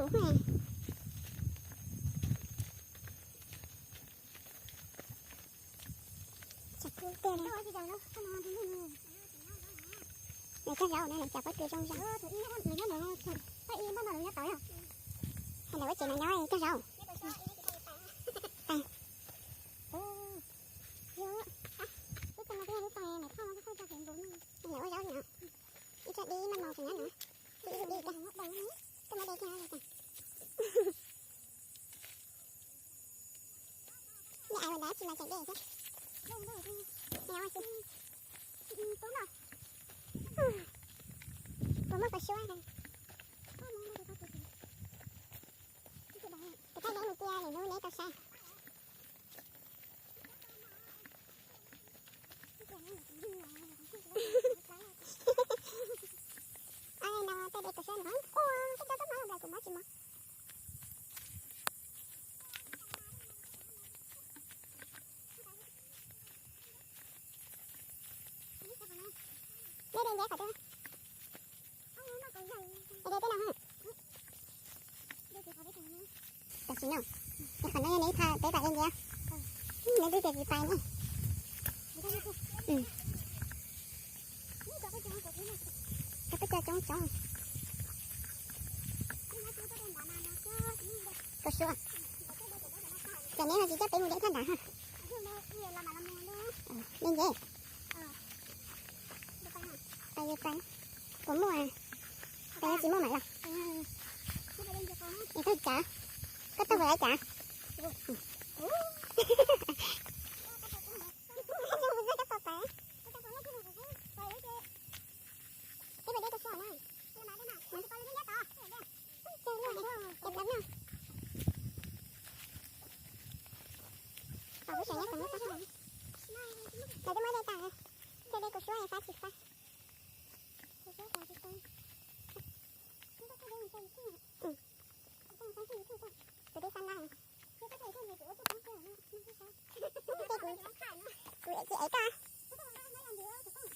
Tus ne. Tsam kub tiag li. Nws cog zaub no nws cas pob tw zoo zoo. Nws ua tsev no nyob cog zaub. Nws ua zaub li no. Ib tsob dib maj mos tseem nyob no. Ib ib di, koj muab de kiag no. Li ais ua ntawd tsis los tseem de thiab. Puas muaj kua suab? Kuv thaj neb mus cia lwm hnub neb tau saib. Os, no tej de kua suab no, ua tej rau tub mov los kuv muab tsis mos. Dej de ntiav qhov twg? De tej no. Tam sim no, es qhov no yog neb pha peb pam de ntiav. Neb twb tias tsis pais ne. Rau peb cov coob coob. Kua suab. Ces neb ho tsis coj peb mus de thaj nrad ha. De nce. Pais, pais. Puas muaj? Pais tsis muaj mam los. Es koj cav, koj taug puas cav? Lawv twb muab de tas, thiaj de kua suab fab tsis fab. Kuv twb fab na. Kuv tsis ev koj.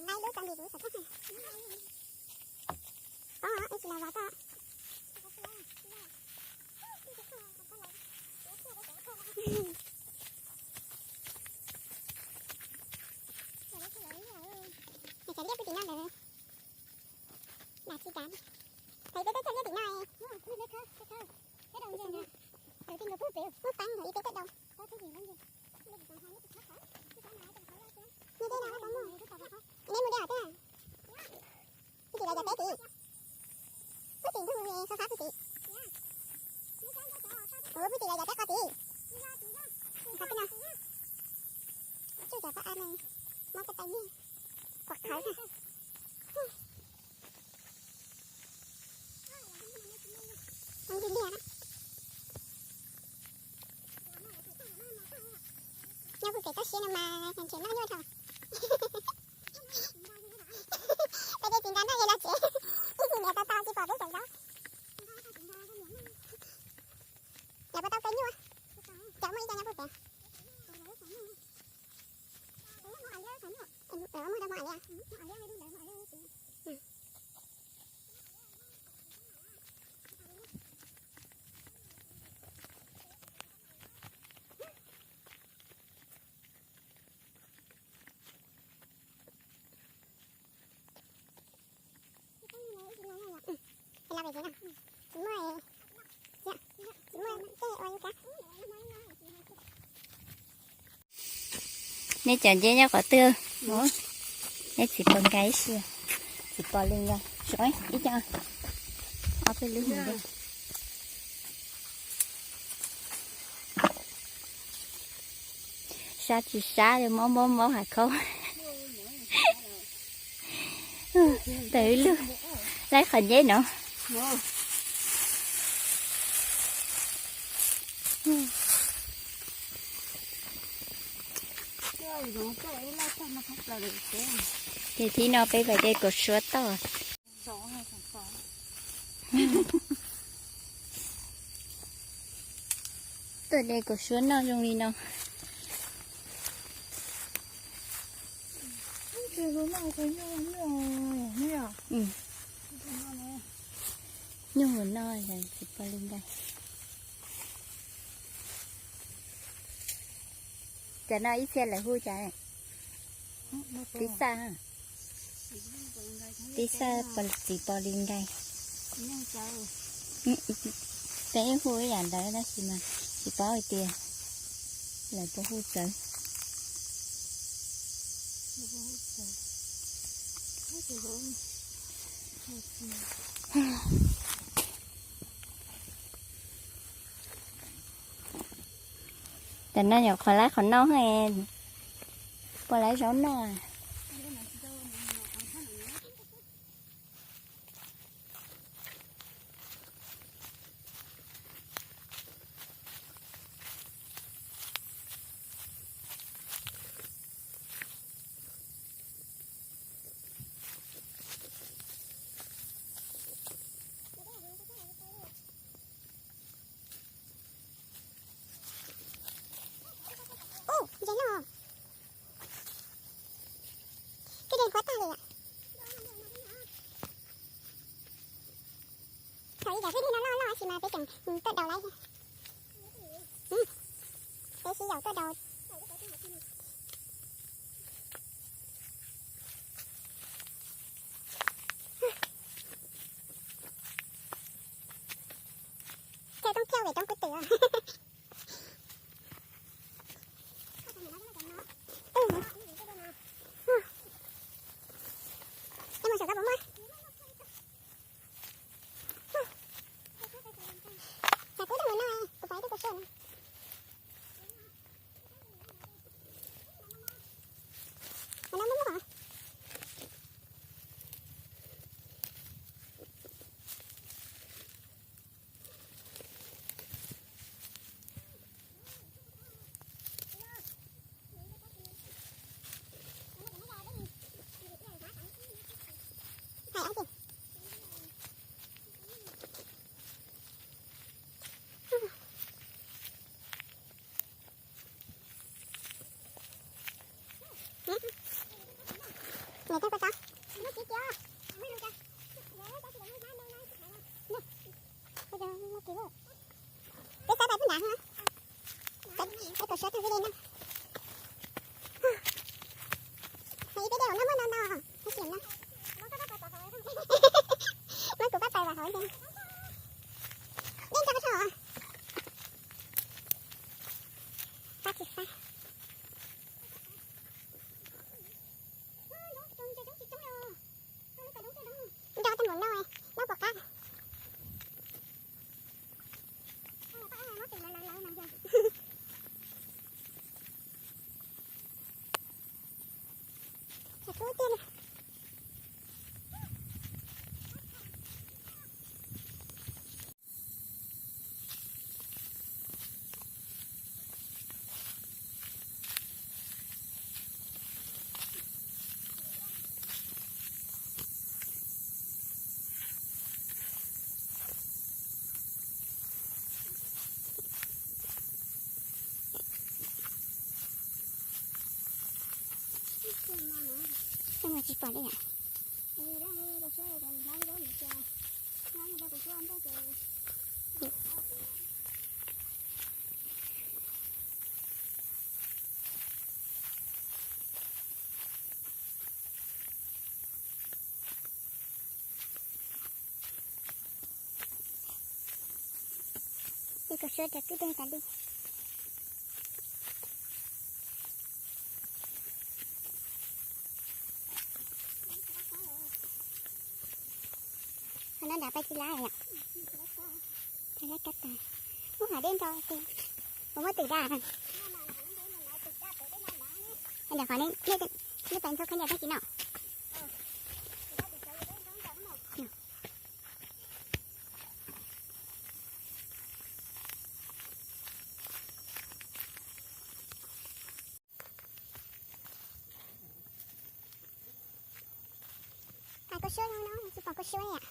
Nqa ib lub tso nti kuv xav koj. Poob, ib tsis los vov koj. Cov liab pub tim no ntawd. Dam tsis dam. Thaiv peb peb cov liab tim no. Muaj peeb ntawm ib peb tej dau. Neb mus de os tej. Pub tim lawv cov teb tim. Pub tim ntug xo fab pub tim. Ua pub tim lawv cov teb qhov tim. Qhov twg no. Tsuj cov pab a ne. Mob koj tais nyiaj. Kuam qhawv na. Ntxim liaj na. Nyob puag pem toj siab no mas ntshe noj nyuaj dhau. Peb de txiv nra noj es los tsev, ib txhis niam tau tau tsis pom peb cov zaub. Lawv puas tau kaw nyuj? Cov muaj ib co nyob puag pem. Muaj rau hmo liab. Neb cov nceb nyob qhov twg? Neb txiv pos nqa ib si. Txiv pos li nqa. Ib co. Ob peb lub. Sab tsis sab, mob mob mob hav khaub. Tawm ib lub, laib qhov nceb no. Ces thib no peb pais de kaus suab toj. Tuaj de kaus suab noj zoo li no. Nyuj mus no tsis pom li nqaij. Cov no ib txhia lawv hu cas? Tib xaj. Tib xaj tsis pom li nqaij. Peb hu ib yam ntawd tab sis mas tsis paub hais tias lawv puas hu txawv. Tam no nyuam qhuav laib qhov no, puas laib zaub noj. Ub, ntses no. Kwj deg nqhuav tag li. Thaum ub cov kwj deg no loj loj tab sis mas peb tseem tuaj daus lawm. Peb sib yaum tuaj daus. Ces toob kiag pem roob kwv twm. Ces mus saum ko puas muaj? Kuv twb mus no, kuv pom ib tug kaus suab no. Mus no muaj muaj os. Peb tab pais pub nrad, peb kom suav tag video no. Ib peb dej no muab no no, muab kuv pab pais vam hauv ntag. Dej nrog tso. Fab tsis fab. Nrog tej mus no, no puas qab. Tsis pom li yom. Ib koj suab rau kwj deg tas li. Qhov no nram pais tsis lab yom. Tsis lab kab tas. Ub, hav dej nto tiag. Puas muaj twm daj? Ntawm qhov nej, nej pais ntxhua khaub ncaws tag kis no. Pais koj suab no, tsis pom koj suab yom.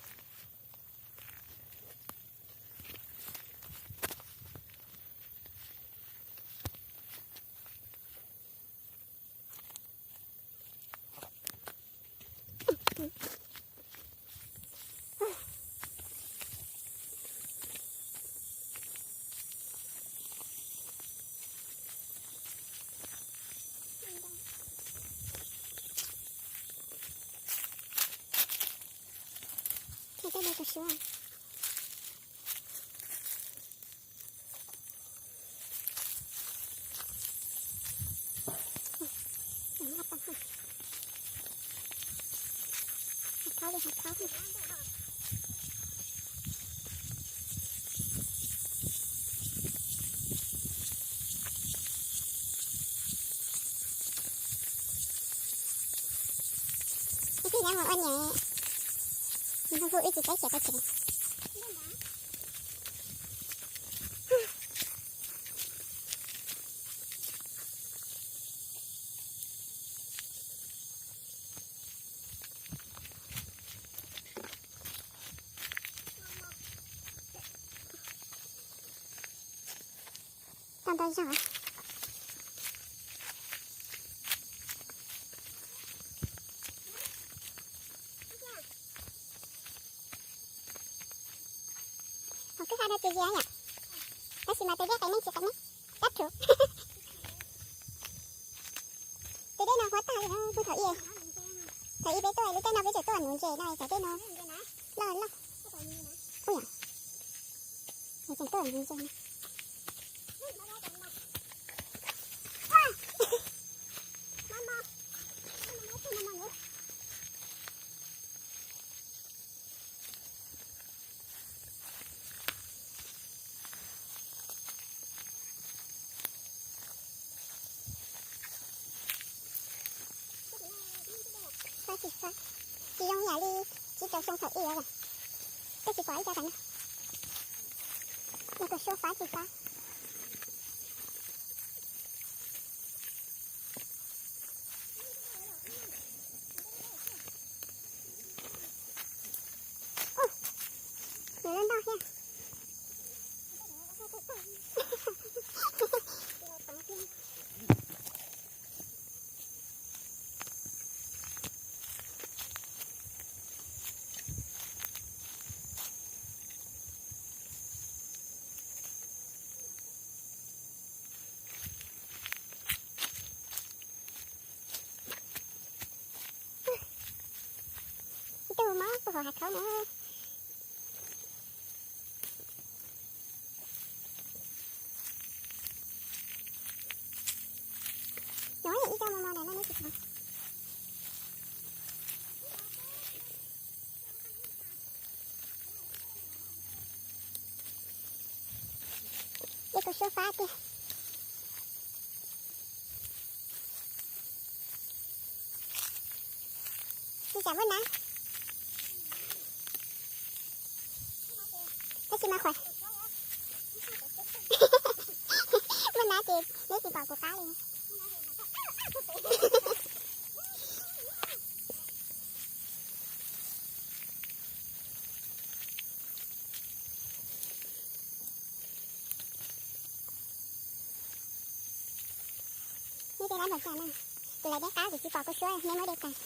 Suav. Hauv thaub li, hauv thaub li. Ib tug nyob mus ua niam, nws hu wb tsis teb xyuas tau tsev. Tau ntau zog. Hauv kwj ha no tsis zias yom, tab sis mas tus dej qee neeg tsis qee neeg, tab rhuv. Tus dej no huab tag li no, thaum ub, thaum ub peb tuaj lub caij no peb tseem tuaj nuv ntses no, cov dej no loj loj. Ua yom, tseem tuaj nuv ntses no. Fab tsis fab, tsis zoo yam li tsib rau xyoo thaum ub lawm. Twb tsis pom ib co tag no. Nws kuj suav fab tsis fab. Nws loj ntau thiab. Ib tug mob puag hauv hav khaub na. Nov yog ib co mos mos ntawm no neb tsis pom. Dej kuj suab fab tiag. Ib tsam muaj nab, tab sis mas qhuav muaj nab ces neb tsis pom kuv qab li. Neb tej lab npam xya na, kuv lawv dej qab kuv tsis pom kuv suab neb muab dej tas.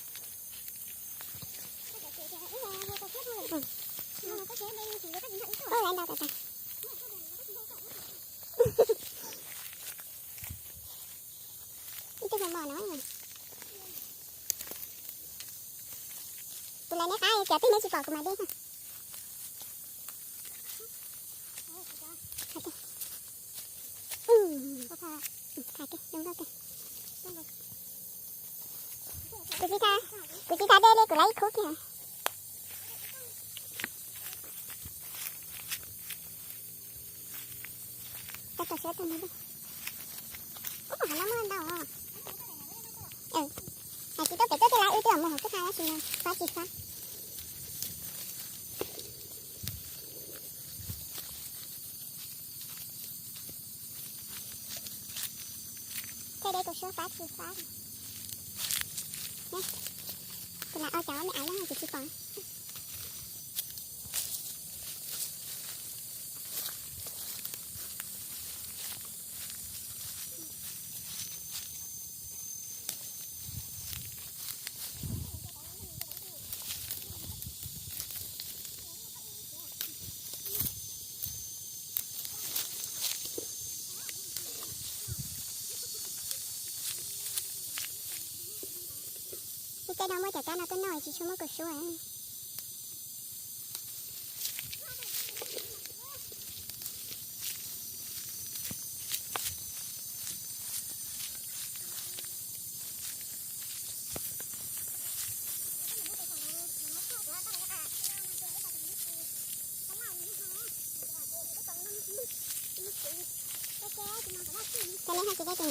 Ub, lawv ntau tas tas. Ib tug mos mos no. Kuv lawv neb qab cov twg neb tsis pom kuv mas dej. Kuv tsis tha, kuv tsis tha dej li kuv lawv ib khub kiag. Tau tau siab tau ntau. Ub, hauv no muaj ntau os. Hais tsis tuaj pem tuaj tej lawv wb twb mus hauv kwj ha tab sis no fab tsis fab. Tej dej kuj suab fab tsis fab. Kuv lam ua cov me av yeeb kuv tsis pom. Ib teb no muab cov kab no tuaj noj tsis tshua muaj kua suab. Cov nej ho tsis deb ces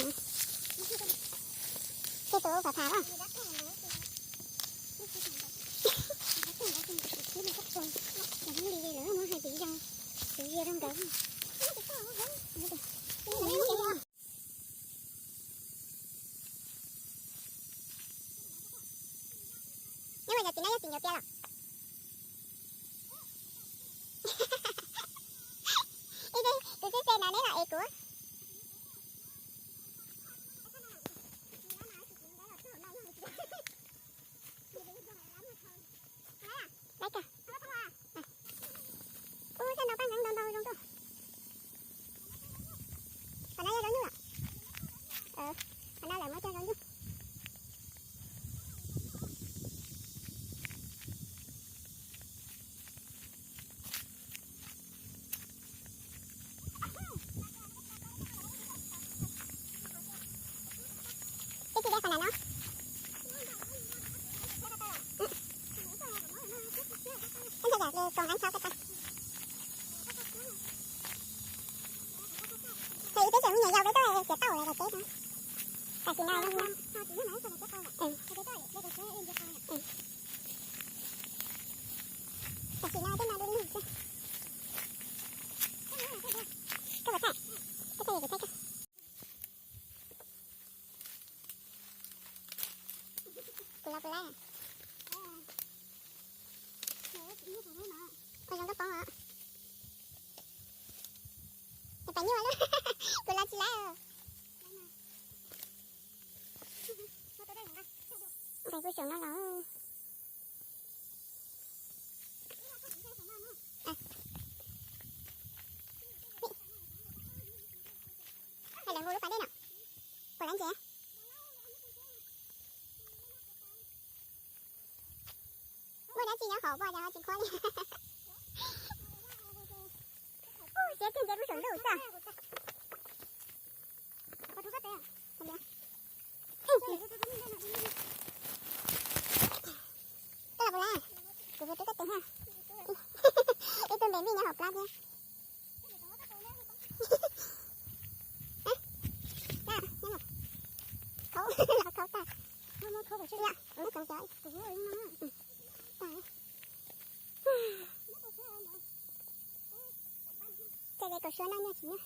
tej tus ub phav phav os. Muab hais tim zoo, tim zoo nkawd. Nyob mas yog tim no yog tim nyuam tiag los? Tus txib txeb no neb los es kuv. Laiv kag. Ub, txaj ntau paj nqeeb ntau ntau zoo tuaj. Qhov no yog zaub nyuj los? Qhov no lawv muab cog zaub nyuj. Ib txhia qhov na no. Ib txhia tus nqeeb tshab tas tas. Ces ib teb tseem me nyuam yaus peb tuaj txiav tauj lawm daim teb no. Tam sim no, tam sim no tej no du lug xwb. Koj puas thaij? Koj thaij kuv thaij koj. Kuv los puas laib? Ua zoo koj poob os. Pais nyuaj lawm, kuv los tsis laib. Pais puag saum no los. Hais lawv hu lub pas dej no, puas laib ntses? Muaj dab tsi nyob hauv pom cas ho tsis khuab li. Siab kawg ntshe lub saum ntuj xwb. Koj los puas laib? Kuv puas rub koj tes ha. Ib tug npe vij nyob hauv plab thiab. Khaub, los khaub tag. Txawm ces kaum suab noj nyuaj tsis nyuaj.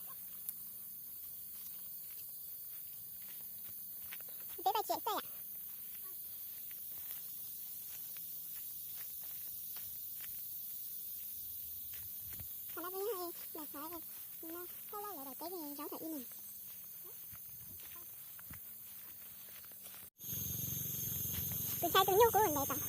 Peb pais tsev xwb yom. Qhov no peb yog daim xov no, koj loj lawv daim teb zaub thaum ib nws. Kuv ntshai tus nyuj kub ntev tod.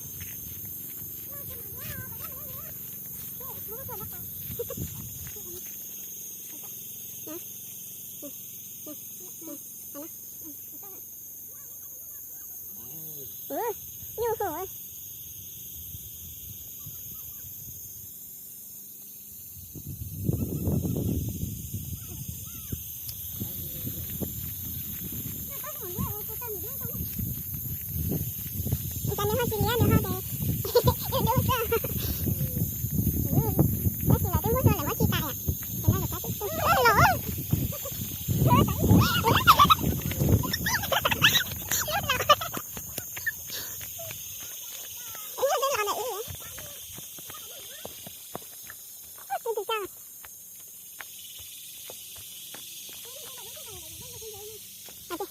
Nyuj hu. Cas nws ho tsis liab, nws ho ces dub dub xwb. Tab sis lawv twb muab xua lawm muab tsis tas yom. Ces no lawm tab twb los. Ib nyuag twb los ntawm ib. Tus cas. Poob os.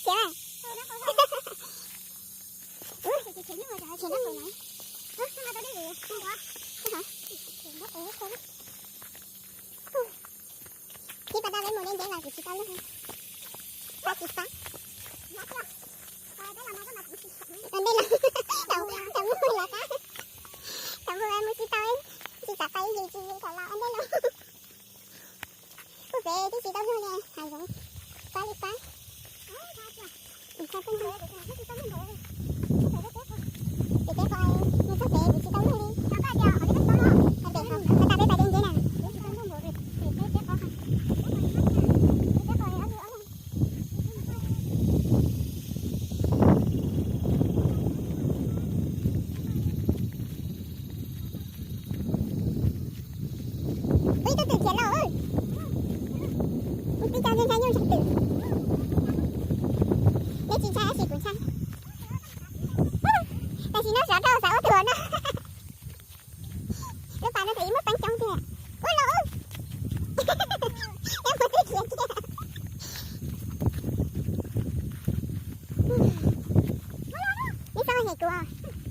Khiav. Ib pas tau peb mus deb nteb los kuv tsis tau lug. Tau tsis tau. Ua ntej los, thaum mus los qab, thaum mus mus tsis tau, tsis xav pais ib yim tsis yim thaum los ua ntej los. Kuj pem twb tsis tau lug li, hav zoov pab li pab. Pem teb qhov, nws txog pem kuv tsis tau lug li. Pem qhov, pem qhov tas peb pais deb nteb na. Pas ua tuag no. Lub pas no tseem muaj peev xyoob tiag. Ua los ub. Eb, mus twb khiav kiag. Neb txhob hem kuv os.